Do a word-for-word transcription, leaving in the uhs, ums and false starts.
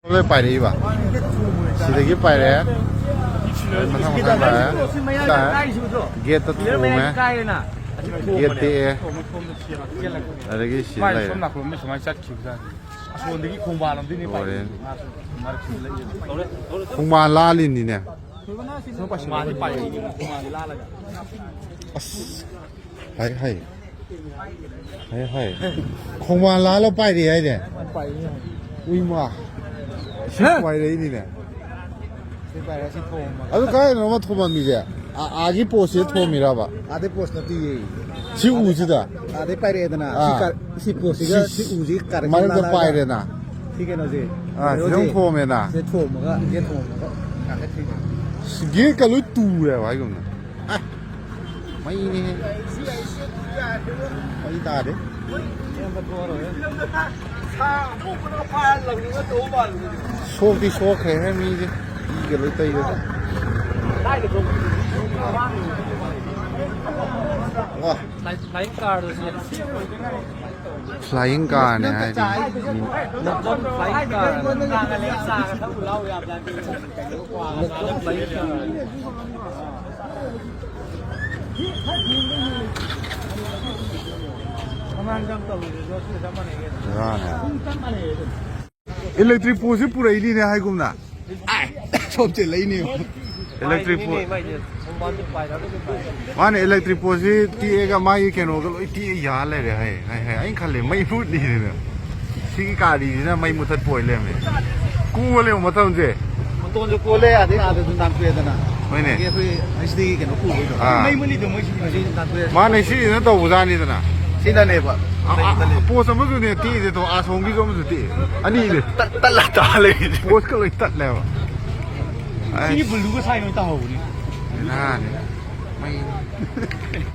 ꯂꯣꯏ ꯄꯥꯏꯔꯛꯏꯕ꯫ ꯁꯤꯗꯒꯤ ꯄꯥꯏꯔꯛꯑꯦ꯫ ꯃꯊꯪ ꯃꯊꯪ ꯂꯥꯛꯑꯦ꯫ ꯂꯥꯛꯑꯦ꯫ ꯒꯦꯠꯇ ꯊꯣꯝꯃꯦ꯫ ꯒꯦꯠ ꯇꯦꯛꯑꯦ꯫ ꯑꯗꯒꯤ ꯁꯤ ꯃꯥꯏ ꯂꯩꯔꯦ꯫ ꯁꯣꯝ ꯅꯥꯀꯟ ꯁꯨꯃꯥꯏꯅ ꯆꯠꯈꯤꯕꯖꯥꯠꯅꯤ꯫ ꯑꯁꯣꯝꯗꯒꯤ ꯈꯣꯡꯕꯥꯟ ꯑꯃꯗꯤ ꯂꯣꯏꯔꯦ꯫ ꯃꯔꯛꯁꯤꯗ ꯂꯩꯌꯦ꯫ ꯈꯣꯡꯕꯥꯟ ꯂꯥꯜꯂꯤꯅꯤꯅꯦ꯫ ꯈꯣꯡꯕꯥꯟꯗꯤ ꯄꯥꯏꯔꯛꯏꯅꯦ, ꯈꯣꯡꯕꯥꯟꯗꯤ ꯂꯥꯜꯂꯒ꯫ ꯑꯁ꯫ ꯍꯥꯏ, ꯍꯥꯏ꯫ ꯍꯥꯏ, ꯍꯥꯏ꯫ ꯈꯣꯡꯕꯥꯟ ꯂꯥꯜꯂ ꯄꯥꯏꯔꯤ ꯍꯥꯏꯅꯦ꯫ ꯄꯥꯏꯔꯤ ꯍꯥꯏ꯫ ꯎꯏꯃꯥ꯫ ꯁꯤ ꯍꯦ? ꯄꯥꯏꯔꯛꯏꯅꯤꯅꯦ꯫ ꯁꯤ ꯄꯥꯏꯔꯦ, ꯁꯤ ꯊꯣꯝꯃꯒ꯫ ꯑꯗꯨ ꯀꯥꯏꯗꯅꯣꯃ ꯊꯣꯝꯃꯝꯃꯤꯁꯦ? ꯑꯥ, ꯑꯥꯒꯤ ꯄꯣꯁꯁꯤꯗ ꯊꯣꯝꯃꯤꯔꯕ? ꯑꯥꯗꯩ ꯄꯣꯁ ꯅꯠꯇꯤꯌꯦ꯫ ꯁꯤ ꯎꯁꯤꯗ? ꯑꯥꯗꯩ ꯄꯥꯏꯔꯛꯑꯦꯗꯅ꯫ ꯁꯤ ꯑꯥ꯫ ꯀꯥ-, ꯁꯤ ꯄꯣꯁꯁꯤꯒ ꯁꯤ ꯁꯤ ꯎꯁꯤꯒ ꯀꯥꯔꯛ ꯃꯔꯛꯇ ꯂꯥꯜꯂꯒ ꯄꯥꯏꯔꯦꯅ꯫ ꯁꯤ ꯀꯩꯅꯣꯁꯦ꯫ ꯑꯥ, ꯁꯤꯗ ꯀꯩꯅꯣꯁꯦ꯫ ꯑꯃꯨꯛ ꯊꯣꯝꯃꯦꯅ꯫ ꯁꯤꯗ ꯊꯣꯝꯃꯒ, ꯁꯤꯗ ꯊꯣꯝꯃꯒ ꯀꯥꯈꯠꯈ꯭ꯔꯤꯅꯦ꯫ ꯒꯦꯠꯀ ꯂꯣꯏ ꯇꯨꯔꯦꯕ ꯍꯥꯏꯒꯨꯝꯅ꯫ ꯑꯦ, ꯃꯩꯅꯤꯍꯦ꯫ ꯃꯩ ꯇꯥꯔꯦ꯫ ꯁꯣꯛꯇꯤ ꯁꯣꯛꯈ꯭ꯔꯦꯍꯦ ꯃꯤꯁꯦ꯫ ꯏꯒ ꯂꯣꯏ ꯇꯩꯔꯦ꯫ ꯋꯥ꯫ ꯐ꯭ꯂꯥꯏ-, ꯐ꯭ꯂꯥꯏꯌꯤꯡ ꯀꯥꯔꯗꯨ ꯁꯤ꯫ ꯐ꯭ꯂꯥꯏꯌꯤꯡ ꯀꯥꯔꯅꯦ ꯍꯥꯏꯁꯦ꯫ Flying car. Flying car. ꯕꯦꯔꯥꯅꯦ꯫ ꯏꯂꯦꯛꯇ꯭ꯔꯤꯛ ꯄꯣꯜꯁꯤ ꯄꯨꯔꯛꯏꯅꯤꯅꯦ ꯍꯥꯏꯒꯨꯝꯅ꯫ ꯁꯣꯝ ꯆꯦꯜꯂꯛꯏꯅꯦ꯫ Electric pole. ꯃꯥꯅꯦ, ꯏꯂꯦꯛꯇ꯭ꯔꯤꯛ ꯄꯣꯜꯁꯤ ꯇꯦꯛꯑꯒ ꯃꯥꯒꯤ ꯀꯩꯅꯣꯒ ꯂꯣꯏ ꯇꯦꯛꯑ ꯌꯥ ꯂꯩꯔꯦ ꯍꯥꯏ, ꯍꯥꯏ, ꯍꯥꯏ꯫ ꯑꯩꯅ ꯈꯜꯂꯦ ꯃꯩ ꯃꯨꯠꯂꯤꯅ꯫ ꯁꯤꯒꯤ ꯒꯥꯔꯤꯁꯤꯅ ꯃꯩ ꯃꯨꯊꯠꯄ ꯑꯣꯏ ꯂꯩꯔꯝꯃꯦ꯫ ꯀꯣꯜꯂꯦꯕ ꯃꯇꯝꯁꯦ꯫ ꯃꯇꯣꯟꯁꯨ ꯀꯣꯜꯂꯦ, ꯑꯗꯩ ꯑꯥꯗꯁꯨ ꯅꯥꯟꯊꯣꯛꯑꯦꯗꯅ꯫ ꯍꯣꯏꯅꯦ꯫ ꯑꯗꯒꯤ ꯑꯩꯈꯣꯏ ꯍꯩꯆ ꯗꯤꯒꯤ ꯀꯩꯅꯣ ꯄꯨꯕꯩꯗꯣ꯫ ꯑꯥ꯫ ꯃꯩ ꯃꯨꯠꯂꯤꯗꯣ ꯃꯣꯏ ꯁꯤꯗꯤ ꯅꯥꯟꯊꯣꯛꯑꯦ꯫ ꯃꯥꯅꯦ, ꯁꯤꯁꯤꯅ ꯇꯧꯕꯖꯥꯠꯅꯤꯗꯅ꯫ ꯁꯤꯅꯅꯦꯕ꯫ ꯑ, ꯑ, ꯄꯣꯁ ꯑꯃꯁꯨꯅꯦ ꯇꯦꯛꯏꯁꯦ, ꯇꯣ, ꯑꯁꯣꯝꯒꯤꯁꯨ ꯑꯃꯁꯨ ꯇꯦꯛꯏ꯫ ꯑꯅꯤꯅꯦ꯫ ꯇꯠ-, ꯇꯠꯂ ꯇꯥ ꯂꯩꯔꯤꯁꯦ꯫ ꯄꯣꯁꯀ ꯂꯣꯏ ꯇꯠꯂꯦꯕ꯫ ꯁꯤꯒꯤ ꯑꯁ꯫ ꯕꯨꯜꯗꯨꯒ ꯁꯥꯏ ꯂꯣꯏ ꯇꯥꯍꯧꯕꯅꯤ꯫ ꯕꯦꯔꯥꯅꯤ꯫ ꯃꯩꯅꯤ꯫